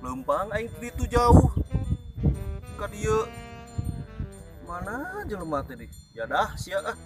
Leumpang aing ti ditu jauh. Ka dieu. Mana jelema teh deh? Jadah sia ah.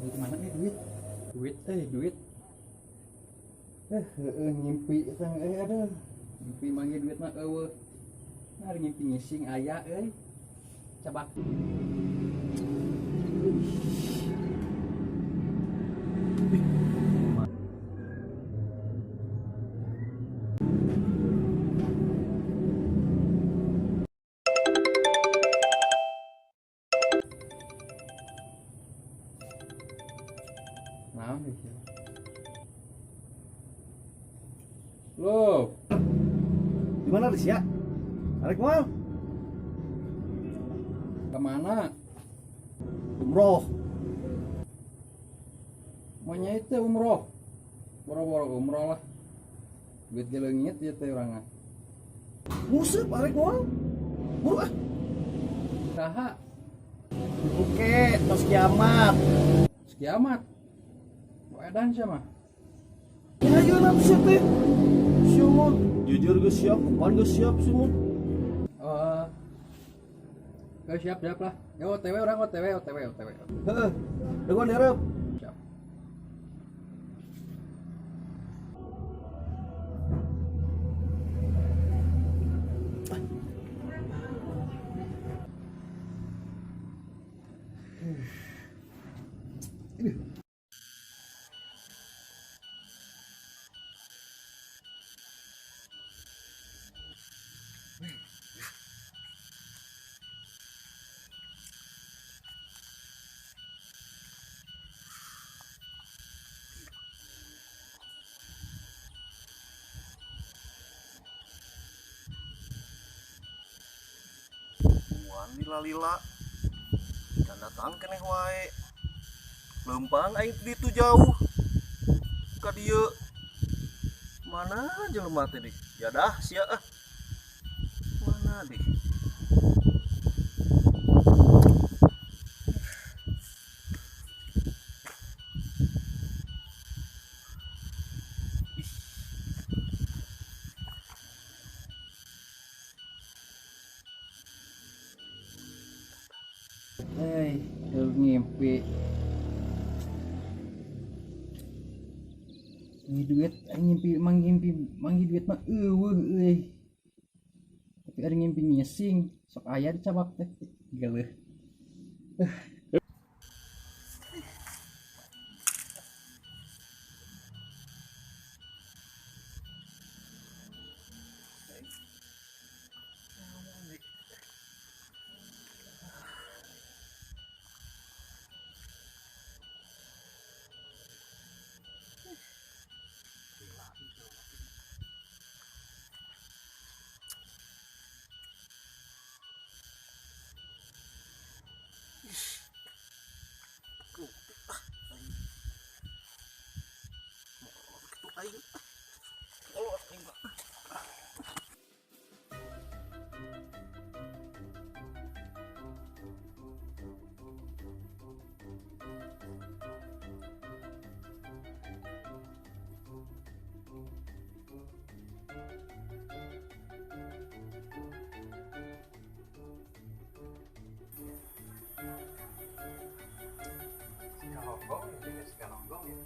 Duit mana nih duit? Duit duit. Ngimpi teh aduh. Ngimpi manggil duit mah eueuh. Nah ngimpi ngising aya euy. Cabak. Naon sih? Loh, di mana Rizya? Arek moal? Kemana? Umroh. Maunya itu umroh. Boro-boro umroh lah. Duit ge leungit ieu teh urang. Musep arek moal? Buru ah. Saha? Oke, tos kiamat. Tos kiamat. Edan siapa? Ya ayo nanti siap teh. Siapa? Jujur gue siap, kapan gue siap semua. Gue siap siap lah. Ya OTW orang OTW OTW OTW. Heeh. Dengan harap. Siap. Lila-lila dan datang keneh wae. Leumpang aing ti ditu jauh. Ka dieu. Mana jelema teh deh? Jadah sia ah. Mana deh? Ngimpi. Ini duit ngimpi manggil duit mah eueuh euy. Tapi ada ngimpi ngising, sok aya dicabak teh. Geuleuh. Gonggong, ini sih gonggong ya.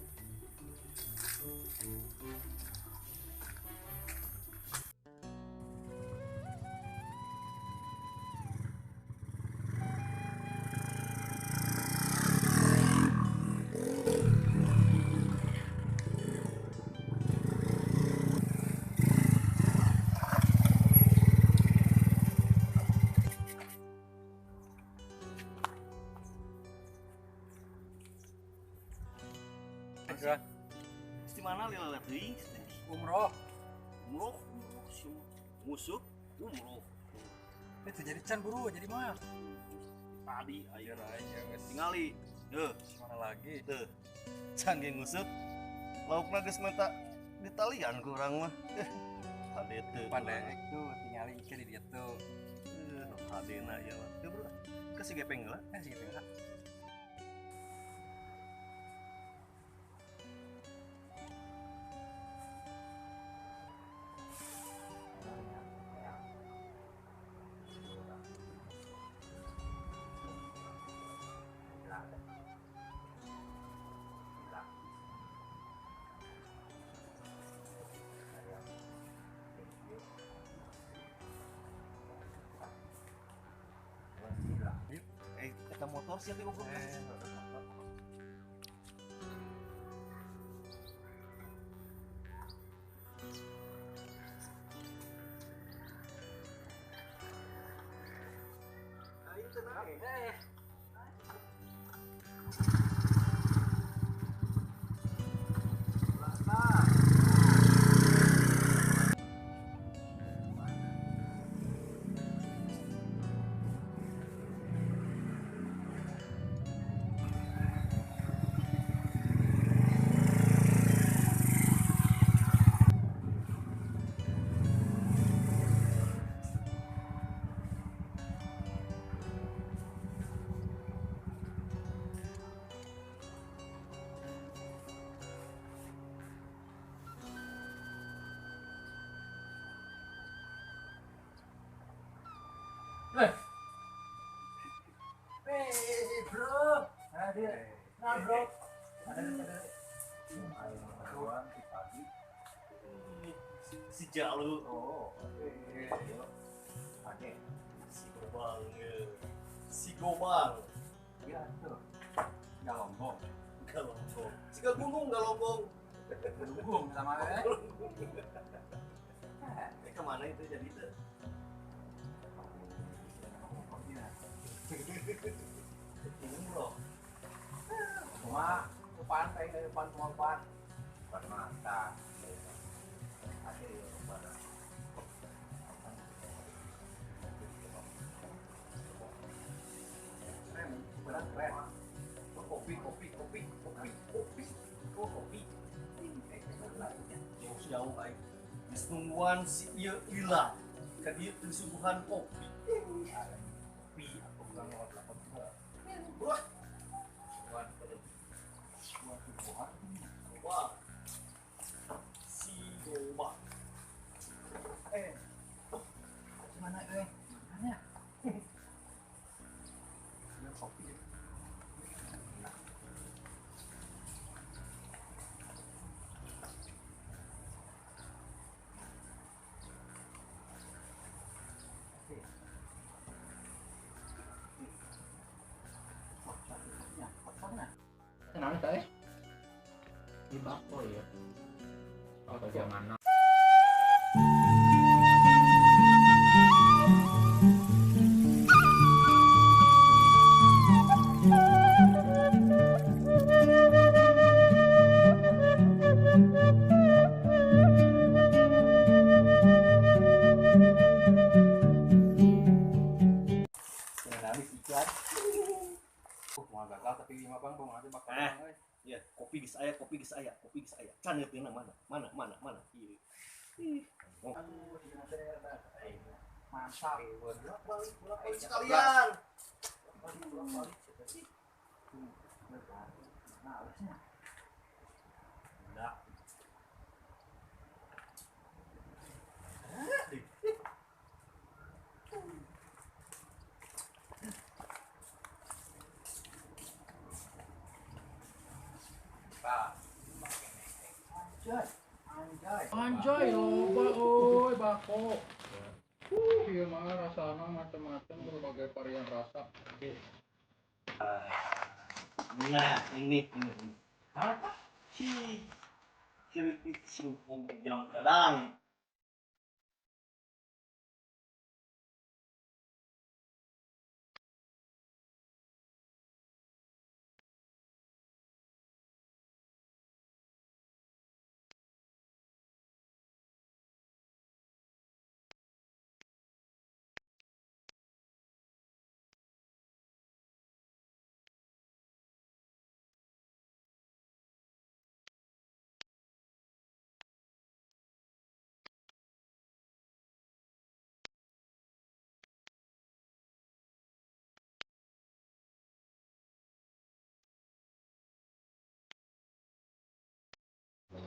Di mana lila deui? Umroh. Umroh, musuh umroh. Itu jadi can buru jadi mah. Tadi ayo aja geus. Tingali. Heuh, mana lagi? Teu. Can ge nguseup. Laukna geus menta di talian ku urang mah. Hade teu. Pandai tuh tingali ke di dieu tuh. Hadena ieu mah. Teu bro. Ke si gepeng heula. Si gepeng heula. Eta motor sih goblok. Aing teu naek. Hey bro, nah bro, ada si Jalu, oh, oke, si Gobang, si Gobang, ya tuh, Galonggong, Galonggong, si gunung Galonggong, gunung sama ya, kemana itu jadi itu? Umroh. Cuma ke pantai dari depan semua pan. Pan mata. Ada ya pada. Keren, berat keren. Kopi, kopi, kopi, kopi, kopi, oh kopi. Jauh-jauh aing. Geus nungguan si ieu lila. Ka dieu teu disuguhan kopi. Kopi atau bukan wah, wah, si Gobang. Mana mana? Kopi. Kenapa teh? Di bako ya. Oh, bagaimana? Ya, kopi geus aya, kopi geus aya, kopi geus aya. Can ieu mana? Mana mana mana? Ieu. Ih. Mantap. Bolak-balik, bolak-balik sekalian. Bolak-balik. Nah, Anjay loba euy bako. Ieu mah rasana macam-macam berbagai varian rasa. Nah, ini. Apa? Keripik singkong yang kadang.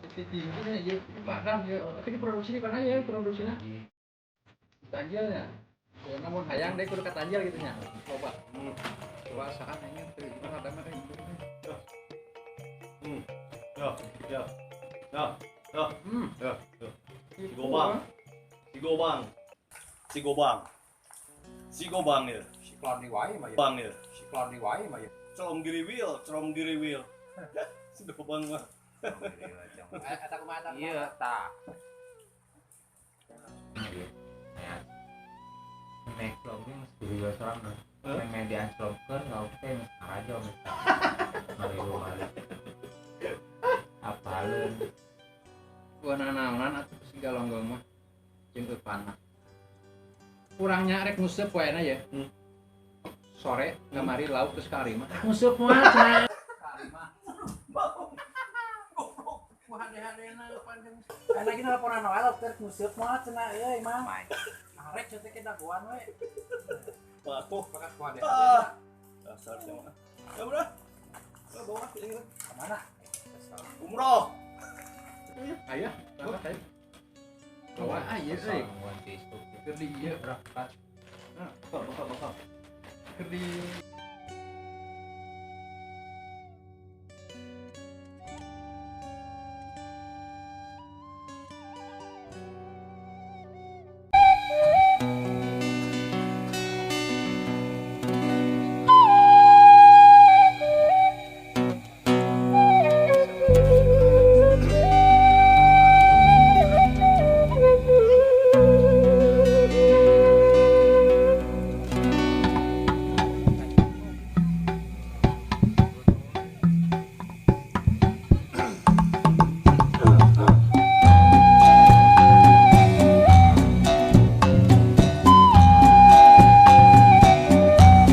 Tingginya ya bahkan ya tapi produksi di mana ya produksinya Tanjilnya ya namun hayang deh kudu ka Tanjil gitu nya loba coba sakan aing teu gimana ada mah gitu ya ya ya ya ya si gobang ya si klon di wae mah ya bang ya si klon di wae mah ya cerom giriwil si gobang mah. Eta kumaha eta? Iya, tah. Mek logeng studio sorang. Meme dianclongkeun lauk teh geus ngarajo geus. Mari. Apaleun. Gua nanaonan atuh si galonggong mah jeung eupanah. Kurangnya rek nguseup wae na ya. Sore ngamari lauk geus ka mah. Nguseup mah cenah. Lagi nelponan wae dokter nguseup mah cenah euy mang. Arek cenah teh dagoan we. Patuh bakat kuat deh. Dasar sia mah. Ya udah. Ke bawah ini. Ke mana? Umroh. Ayo, berangkat ayo. Bawa aja euy. Keur di ieu berangkat. Bakal. Keur di